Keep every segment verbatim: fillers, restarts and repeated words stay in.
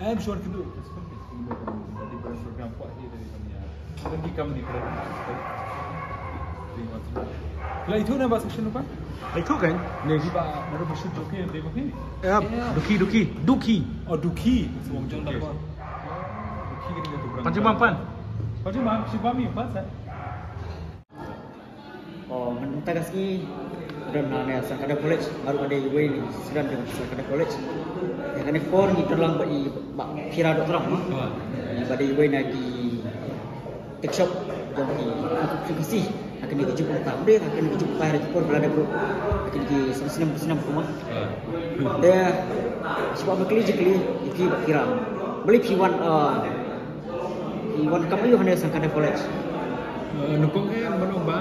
Em shon kynduh. Phi la ithuh ne ba section pa? Ithuh kan? Ne hi ba naduh ba shoot Doki, dei ba hi? Em, Doki, Doki, Doki. Oh, Doki. Song jong da ba. Doki kini tu. Panjimam pan. Panjimam, shi ba mi pan sa. Oh, mynta ka sngi don hangne Sankada College, nga ruh nga dei uwei na ki student jong Sankada College. Ïa kane ka por ngi don lang bad i Bah Phira Dohtdong, no? Ba dei uwei na ki tech shop jong ki Khasi. Ha kane ka juk mynta, ha kane ka juk mynta, ha kane ka por ba la dep ruh, ha kane ki san snem, snem kumne. Te shu ba kylli, kylli ïa phi Bah Phira. Balei phi wan, ah, phi wan kam aiu hangne Sankada College? Eh, nyngkong eh, mano ba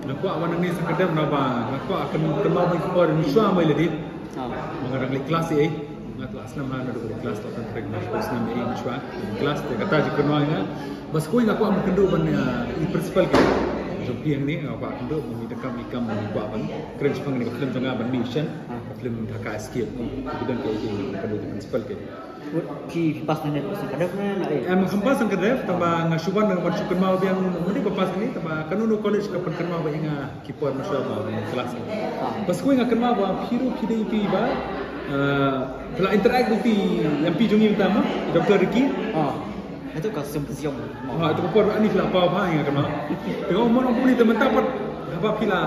nga kwah wan hangne Sankada, mano ba nga kwah kynmaw ba ki por mynshuwa mai lade. Ah. Ba nga dang leit klas eh. Nga la snem ha, naduh klas la, kan trek na snem eh mynshuwa. Klas te kata jingkynmaw nga. Bad sa kawei nga kwah ban kynduh ban, eh, i principal ka jong phi hangne, nga kwah kynduh ban i da kam, i kam, i kwah ban kren shaphang kane ka film jong nga ban mih shen. Ah. Ka film Dhaka Escape. Ki don ka, i kynduh i principal ka. Phi, phi pass na ne, pass na ka dep ne, na eh? Em, ngam pass na ka dep, tangba nga shu wan, nga wan shu kynmaw biang, mynta ba pass kane, tangba kano kano college ka pynkynmaw ba ïa nga ki por mynshuwa ba klas. Ah. Bad sa kawei nga kynmaw ba phi ruh phi dei phi ba, eh, phi la interact bad i M P jong ngi mynta ma, Doctor Ricky. Ah. Ïa tu ka symposium. Ha, ïa tu ka por ani phi la paw ba ïa nga kynmaw. Te nga ong mo ong puni te mynta pat haba phi la,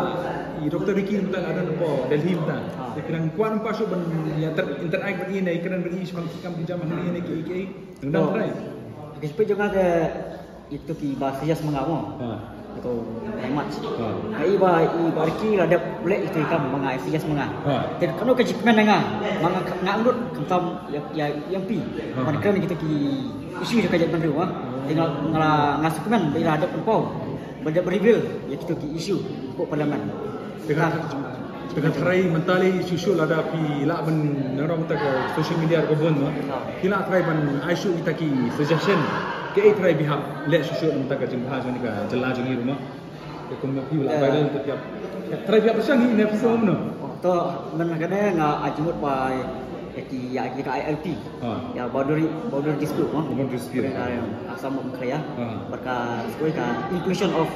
i Doctor Ricky mynta la don hapoh Delhi mynta. Ah. Te khnang kwah namar shu ban ïa inter-, interact bad i ne, khnang bad i shu ban ki kam ki jam hangne ne kiei kiei. Nang dang trai. Ki spet jong nga te ïa tu ki ba suggest ma nga mo. Ha. Ïa tu, eh, match. Ha. Nga i ba, i ba Ricky la dep leh ïa tu i kam ma nga, suggest ma nga. Ha. Te kano ka jingkmen nga, ma nga, nga angnud khamtam ïa, ïa, ïa M P. Ha. Ban kren ïa tu ki issue jong ka jaitbynriew, ha. Te nga, nga la, nga sngewkmen ba i la dep pynpaw, ba dep reveal ïa kitu ki issue hapoh parliament. Te ka, te ka tharai mynta lei shuh shuh lada phi lah ban nang rong ta ka social media ruh ka bun, no? Ha. Phi lah tharai ban ai shuh kita ki suggestion. Kaei tharai phi hap leh shuh shuh mynta ka jingbha jong ka jylla jong ngi ruh, no? Te kum phi lah viral te phi hap, tharai phi hap pyrshang hi ne phi sngewbha, no? To mynta kane nga ai jingmut ba ïa ki, ïa ki ka I L P. Ha. Ïa boundary, boundary dispute, no? Boundary dispute. Ïa Assam bad Meghalaya. Ha. Bad ka, ka inclusion of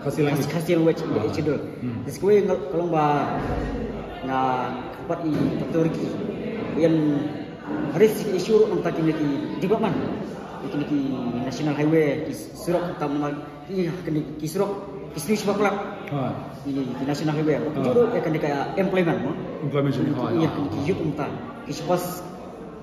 Khasi language. Khasi language in the schedule. Hmm. Te sa kawei nga, ka long ba nga kyrpad ïa i Doctor Ricky ban raise issue ruh na bynta kine ki development. Ïa kine ki national highway, ki surok, tam na ki, kine ki surok, ki sni shuwa klak. Ha. Ki, ki national highway. Ha. Ki ruh ïa kane ka employment, no? Employment, ha, ha. Ïa kine ki youth mynta. Ki shu pass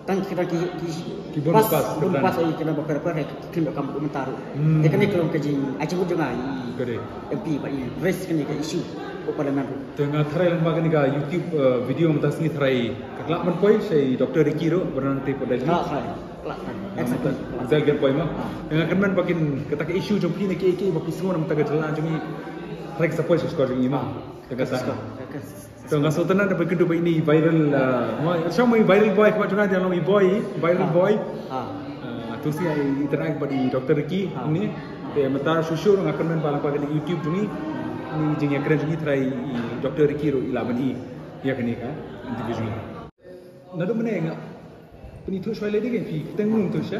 Tang kita ki, ki, ki bun pass, pass, bun pass, ai kena ba per per, ki klim kam mynta ruh. Hmm. Te kane ka long ka jing, ai jingmut jong nga, i M P ba i raise kane ka issue hapoh parliament ruh. Te nga tharai lang ba kane ka YouTube, eh, video mynta sngi tharai ka lah ban poi sha i Doctor Ricky ruh, ba nang tip da. Ka lah tharai, ka lah tharai. Exactly. Zal gen poi ma. Ah. Te nga kynmaw ba kin kata ka issue jong phi ne ki, ki ba phi sngew na mynta ka jylla jong ngi, tharai ka sa poi sha score jong ngi ma. Ah. Te kata. Ka sa score. Ka sa To nga sngewtynnat ba kynduh ba ini viral, uh, mo, sha mo viral boy, kaba jong nga dei long i boy, viral boy. Ah. Uh, tu sngewthuh i interact bad i Doctor Ricky ini. Te mynta shuh shuh nga kynmaw ba lyngba kane ka YouTube jong ngi, ini jingïakren jong ngi tharai i Doctor Ricky ruh i lah ban ïoh ïa kane ka interview jong ngi. Naduh mynne nga pynithuh shuwa lei dei, phi kyrteng kumno to sha?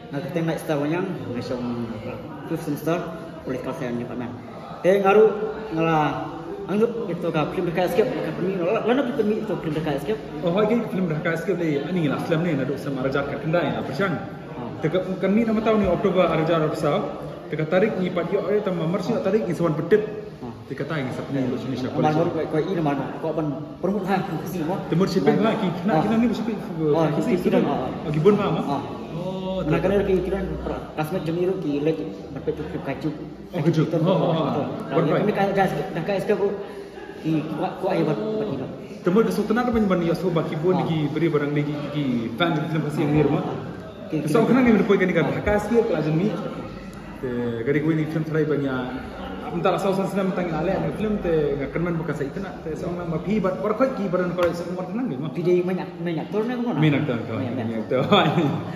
Nga kyrteng Nightstar Wanniang, nga shong fifth semester, Political Science Department. Te nga ruh nga la angnud ïa to ka film Dhaka Escape, ka pynmih, la, lano phi pynmih to film Dhaka Escape? Oh, hooid, ka film Dhaka Escape lei, ani nga la slem ne, naduh sem arhajar khatkhyndai nga la pyrshang. Ah. Te ka, kan mih na mynta une October arhajar arphew saw. Te ka tarik ngi pat ïoh, eh, tang ba mar shi tarik ngi sa wan pyntip. Ah. Te kata ngi sa pynmih lut shane sha college. Namar ko, ko i namar ko ban promote ha Khasi mo. Te mut shiphew ha ki khynnah, khynnah ni ba shiphew ha Khasi, ki don, ah, ki bun ha mo. Ah. Oh, na kane ki khynnah classmate jong i ruh ki leit ban peit ka juk. Oh, ka juk. Oh, oh, oh. Kane ka Dhaka Escape ruh ki kwah, kwah ïa bad, bad i noh. Te mut ka sngewtynnat ban, ban ïohsngew ba ki bun ki briew ba dang dei ki, ki fan jong ki film Khasi hangne ruh mo. Te sngewtynnat ngi ban poi kane ka Dhaka Escape ka la jong ngi. Te ka dei kawei na ki film tharai ba nga, mynta la saw san snem mynta ngi la leh na film, te nga kynmaw ba ka sa itynnat, te sa ong lang ba phi bad baroh khoit ki ba don college sa ong ba itynnat mo. Phi dei main ac-, main actor ne kumno? Main actor, main actor.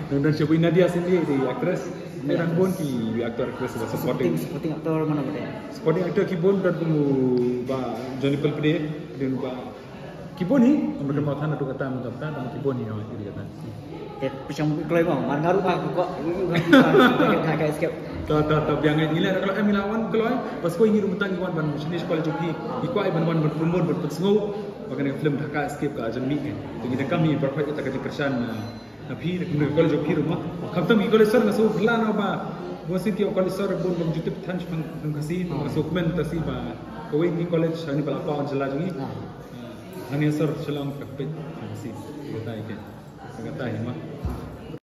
Nang don sha i Nadia Sindhi, dei actress. Te dang bun ki actor actress ba supporting. Supporting, supporting actor mano ba dei? Supporting actor ki bun, don kum u Bah Johnny Palpade, don Bah Ki bun hi, ym da kynmaw than haduh katta mynta mynta, tang ki bun hi, ïa, ki ri katta. Te pyrshang kloi mo, man nga ruh ba ko ka ka skip. To to to, biang ngi leh kloi, em, ngi la wan kloi, bad shuh ngi ruh mynta ngi wan ban shane sha college jong phi. Ngi kwah ban wan ban promote, ban pynsngew ba kane ka film Dhaka Escape ka jan mih. Te ngi donkam hi ban peit ïa ka jingkyrshan na phi, na ka college jong phi ruh mo. Khamtam ki college sor nga shu pyrshang na ba bun sien ki college sor bun bym ju tip than shaphang Khasi, nga shu kmen ta shi ba kawei ki college hani ba la paw jylla jong ngi. Hangne sor Shillong ka peit Khasi. Kata hi ke. Kata hi mo.